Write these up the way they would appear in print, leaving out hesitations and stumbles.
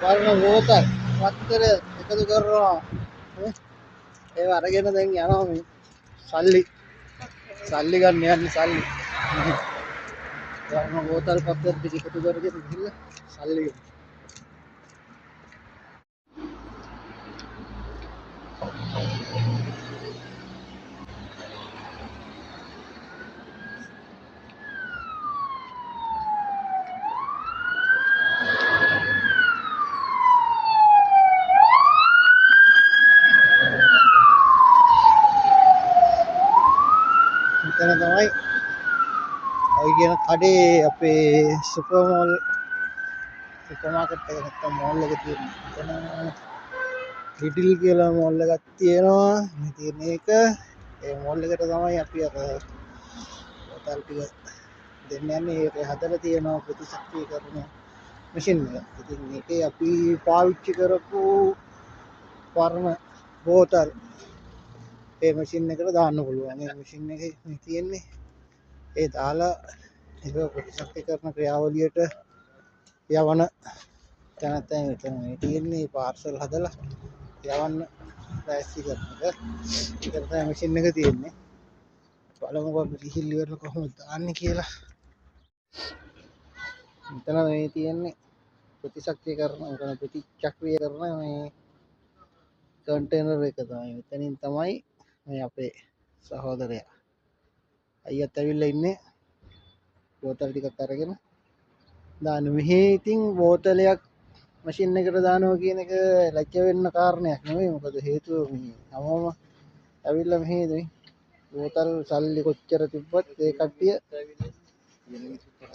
පරණ බෝතල් පත්තර එකතු කරනවා. ඒව අරගෙන දැන් යනවා මේ සල්ලි සල්ලි ගන්න යන්නේ සල්ලි. පරණ බෝතල් පත්තර ටික එකතු කරගෙන ගිහිල්ලා සල්ලි ගන්න. මෙතන තමයි ඔය කියන කඩේ අපේ සුපර් මෝල් සුපර් මාකට් එක නැත්තම් මෝල් එක තියෙන්නේ. මෙතන ලිඩල් කියලා මෝල් එකක් තියෙනවා. මේ තියෙන එක ඒ මෝල් එකට තමයි අපි අර බෝතල් ටික දෙන්න යන්නේ. ඒක හදලා තියෙනවා ප්‍රතිශක්තිකරණ මැෂින් එක. ඉතින් මේකේ අපි පාවිච්චි කරපු පරණ බෝතල් ඒ මැෂින් එකට දාන්න පුළුවන්. ඒ මැෂින් එකේ මේ තියෙන්නේ ඒ දාලා ඒක ප්‍රතිශක්තිකරණ ක්‍රියාවලියට යවන තැන තමයි මෙතන මේ තියෙන්නේ. පාර්සල් හදලා යවන්න ලෑස්ති කරන එක. ඒක තමයි මැෂින් එක තියෙන්නේ. බලමුකෝ අපි ගිහින් ඉවරලා කොහොමද දාන්නේ කියලා. මෙතන මේ තියෙන්නේ ප්‍රතිශක්තිකරණ මොකද ප්‍රතිචක්‍රීය කරන මේ කන්ටේනර් එක තමයි. මෙතනින් තමයි මේ අපේ සහෝදරයා අයියත් ඇවිල්ලා ඉන්නේ බෝතල් ටිකක් අරගෙන දාන්න. මෙහි ඉතින් බෝතලයක් මැෂින් එකට දානවා කියන එක ලැජ්ජ වෙන්න කාරණයක් නෙමෙයි. මොකද හේතුව මේ හැමෝම ඇවිල්ලා මෙහි මේ බෝතල් සල්ලි කොච්චර තිබ්බත් ඒ කට්ටිය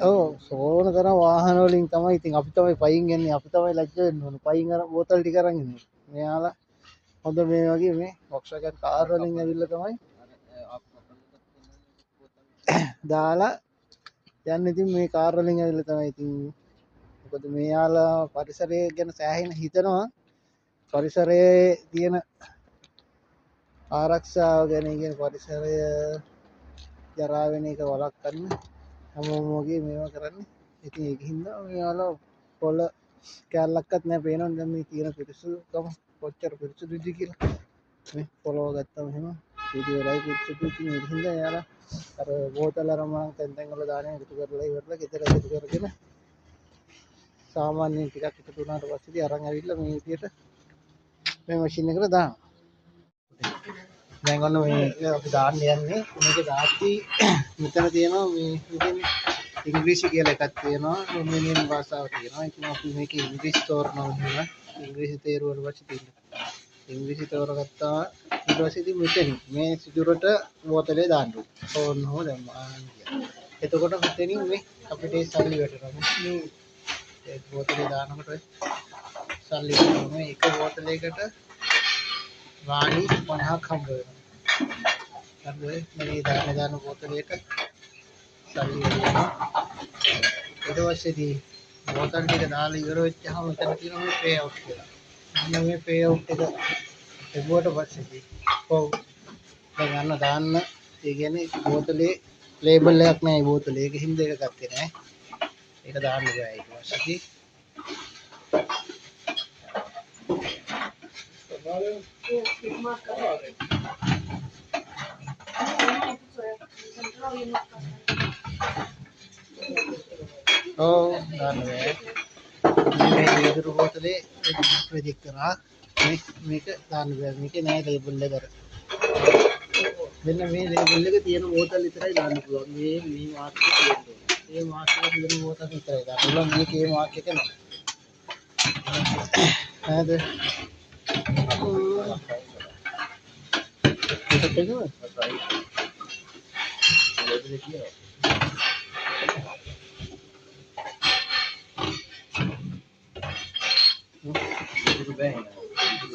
ඔව් සෝන තරම් වාහන වලින් තමයි. ඉතින් අපි තමයි පයින් යන්නේ. අපි තමයි ලැජ්ජ වෙන්න ඕන. පයින් අර බෝතල් ටික අරන් ඉන්නේ. මෙයාලා හොඳ මේ වගේ මේ Volkswagen car වලින් ඇවිල්ලා තමයි දාලා යන්නේ. ඉතින් මේ කාර් වලින් ඇවිල්ලා තමයි. ඉතින් මොකද මෙයාලා පරිසරය ගැන සෑහෙන හිතනවා. පරිසරයේ තියෙන ආරක්ෂාව ගැන, ඒ කියන්නේ පරිසරය ජරා වෙන එක වළක්වන්න හැමෝම වගේ මේවා කරන්නේ. ඉතින් ඒක හින්දා මෙයාලා පොළ කෑල්ලක්වත් නෑ පේනවනේ දැන් මේ තියෙන පිරිසුදුකම කොච්චර පිරිසුදුද කියලා. මේ පොළොව ගත්තම එහෙම පිටි වෙලයි පිරිසුදු. ඉතින් ඒක හින්දා එයාලා අර බෝතල් අර මං තැන් තැන් වල දාන එකතු කරලා ඉවරලා ගෙදර එකතු කරගෙන සාමාන්‍යයෙන් ටිකක් එකතු වුණාට පස්සේ ඉතින් අරන් ඇවිල්ලා මේ විදියට මේ මැෂින් එකට දානවා. දැන් ඔන්න මේ අපි දාන්න යන්නේ. මේක දාද්දි මෙතන තියෙනවා මේ විදිහේ ඉංග්‍රීසි කියලා එකක් තියෙනවා, රොමේනියන් භාෂාව තියෙනවා. ඉතින් අපි මේකේ ඉංග්‍රීසි තෝරනවා එහෙම. ඉංග්‍රීසි තේරුවට පස්සේ තියෙනවා. ඉංග්‍රීසි තෝරගත්තා ඊට පස්සේ ඉතින් මෙතන මේ සිදුරට බෝතලේ දාන්න ඕනේ. ඕන්න හෝ දැම්මා කියලා. එතකොට මෙතනින් මේ අපිට ඒ සල්ලි වැටෙනවා. මේ ඒ බෝතලේ දානකොට සල්ලි වැටෙනවා. මේ එක බෝතලයකට වාණි 50ක් හම්බ වෙනවා. හරිද? මේ දාන දාන බෝතලයක සල්ලි වෙනවා. ඊට පස්සේදී බෝතල් ටික දාලා ඉවර වෙච්චාම මෙතන තියෙනවා මේ පේ අවුට් කියලා. මෙන්න මේ පේ අවුට් එක ලැබුවට පස්සේදී ඔව් දැන් අන්න දාන්න. ඒ කියන්නේ බෝතලේ ලේබල් එකක් නෑ ඒ බෝතලේ. ඒක හින්දා ඒක ගත්තේ නෑ. ඒක දාන්න බෑ ඊට පස්සේදී. ඔව් දාන්න බෑ. මේ වීදුරු බෝතලේ ප්‍රොජෙක්ට් කරා. මේ මේක දාන්න බෑ. මේකේ නෑ ලේබල් එක අර. මෙන්න මේ ලේබල් එක තියෙන බෝතල් විතරයි දාන්න පුළුවන්. මේ මේ මාක් එක තියෙන්න ඕනේ. මේ මාක් එක තියෙන බෝතල් විතරයි දාන්න පුළුවන්. මේකේ මාක් එක නෑ. නේද? මේකත් එකම?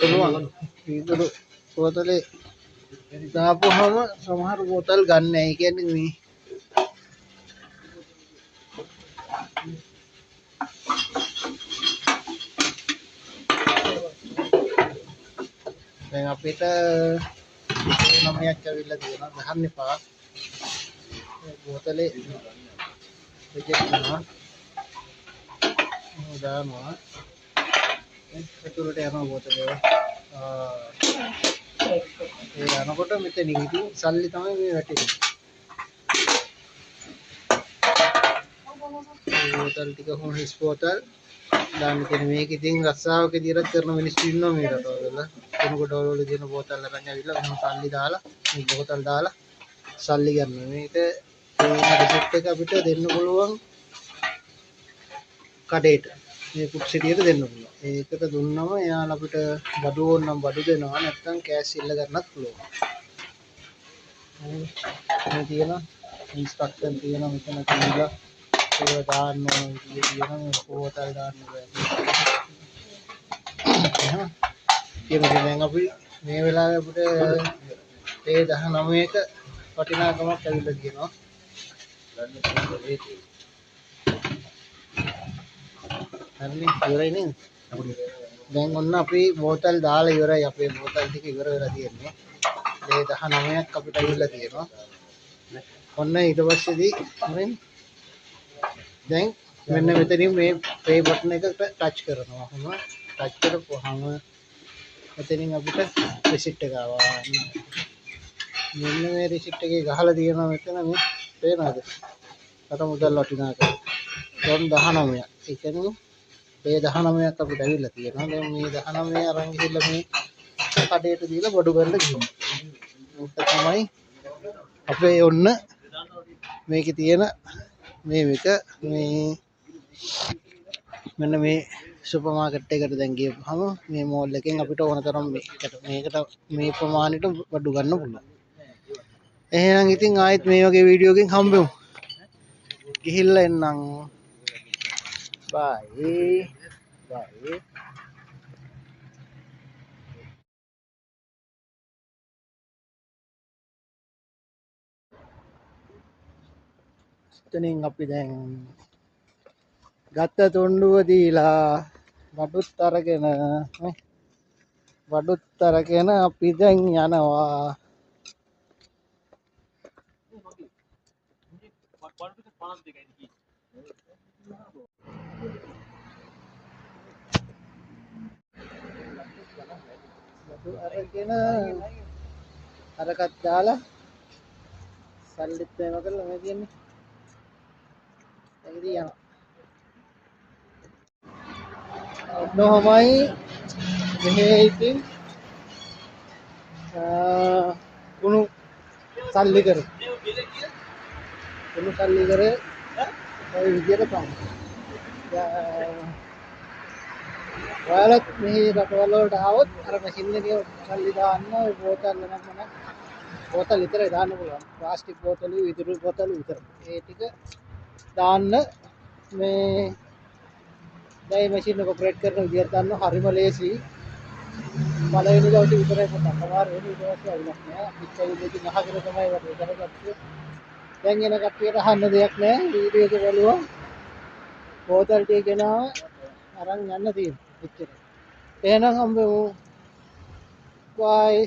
පුළුවන්. වීදුරු බෝතලේ දාපුවහම සමහර බෝතල් ගන්න නෑ. ඒ කියන්නේ මේ දැන් අපිට නමයක් ඇවිල්ලා තියෙනවා. ගහන්න එපා. මේ බෝතලේ රිජෙක්ට් වෙනවා. දානවා. ඇතුළට යනවා බෝතලේ. ඒ යනකොට මෙතනින් ඉතින් සල්ලි තමයි මේ වැටෙන්නේ. බෝතල් ටික කොහොම හිස් බෝතල් දාන්න තියෙන මේක ඉතින් රස්සාවක ඉදිරියට කරන මිනිස්සු ඉන්නවා මේ රටවල. කෙනෙකුට වල තියෙන බෝතල් අරන් ඇවිල්ලා මෙහෙම සල්ලි දාලා මේ බෝතල් දාලා සල්ලි ගන්න. මේක මේ රිසිප්ට් එක අපිට දෙන්න පුළුවන් කඩේට. මේ කුප්සිටියට දෙන්න පුළුවන්. ඒකට දුන්නම එයාලා අපිට බඩු ඕන නම් බඩු දෙනවා, නැත්නම් කෑෂ් ඉල්ල ගන්නත් පුළුවන්. මේ තියෙන ඉන්ස්ට්‍රක්ෂන් තියෙනවා මෙතන කියලා. ඒවා දාන්න ඕන විදිය තියෙනවා. මේ බෝතල් දාන්න බෑ. එහෙම. කියන දැන් අපි මේ වෙලාවේ අපිට ඒ 19ක වටිනාකමක් ඇවිල්ලා තියෙනවා. හරිනේ ඉවරයි නේද? දැන් ඔන්න අපි බෝතල් දාලා ඉවරයි. අපේ බෝතල් ටික ඉවර වෙලා තියෙන්නේ. ඒ 19ක් අපිට ඇවිල්ලා තියෙනවා. ඔන්න ඊට පස්සේදී හරිනේ දැන් මෙන්න මෙතනින් මේ පේ බටන් එක ටච් කරනවා. ඔහොම ටච් කරපුවාම මෙතනින් අපිට රිසිට් එක ආවා. මෙන්න මේ රිසිට් එකේ ගහලා තියෙනවා මෙතන මේ පේනවද? අර මුදල් වටිනාකම. දැන් 19ක්. ඒ කියන්නේ මේ 19ක් අපිට ඇවිල්ලා තියෙනවා. දැන් මේ 19 අරන් ගිහිල්ලා මේ කඩේට දීලා බඩු ගන්න ගිහින්. මේක තමයි අපේ ඔන්න මේකේ තියෙන මේ එක මේ මෙන්න මේ සුපර් මාකට් එකට දැන් ගියපුවම මේ මෝල් එකෙන් අපිට ඕන තරම් මේකට මේ ප්‍රමාණයට බඩු ගන්න පුළුවන්. එහෙනම් ඉතින් ආයෙත් මේ වගේ වීඩියෝ එකකින් හම්බෙමු. ගිහිල්ලා එන්නම්. බයි බයි. එතනින් අපි දැන් ගත්ත තුණ්ඩුව දීලා බඩුත් අරගෙන නේ බඩුත් අරගෙන අපි දැන් යනවා. බඩු අරගෙන අරකත් දාලා සල්ලිත් මේව කරලා මේ තියෙන්නේ. දැන් ඉතින් යනවා. ඔන්න ඔහොමයි මෙහෙ ඉතින් කුණු සල්ලි කර කුණු සල්ලි කරේ ඔය විදියට තමයි. ඔයාලත් මේ රටවල් වලට ආවොත් අර මැෂින් එකේ සල්ලි දාන්න ඔය බෝතල් නම් මොන බෝතල් විතරයි දාන්න පුළුවන්. ප්ලාස්ටික් බෝතලුයි විදුලි බෝතලුයි විතරයි. ඒ ටික දාන්න මේ දැන් මේ මැෂින් එක ඔපරේට් කරන විදියට දන්නවා හරිම ලේසි. පළවෙනි දවසේ විතරයි පොඩ්ඩක් අමාරු වෙන්නේ. ඊට පස්සේ අවුලක් නෑ. අපිත් ඇවිල්ලා ඉතින් අහගෙන තමයි වැඩේ කරගත්තේ. දැන් එන කට්ටියට අහන්න දෙයක් නෑ. වීඩියෝ එක බැලුවා. බෝතල් ටික ගෙනාවා අරන් යන්න තියෙනවා. එච්චරයි. එහෙනම් හම්බෙමු. බයි.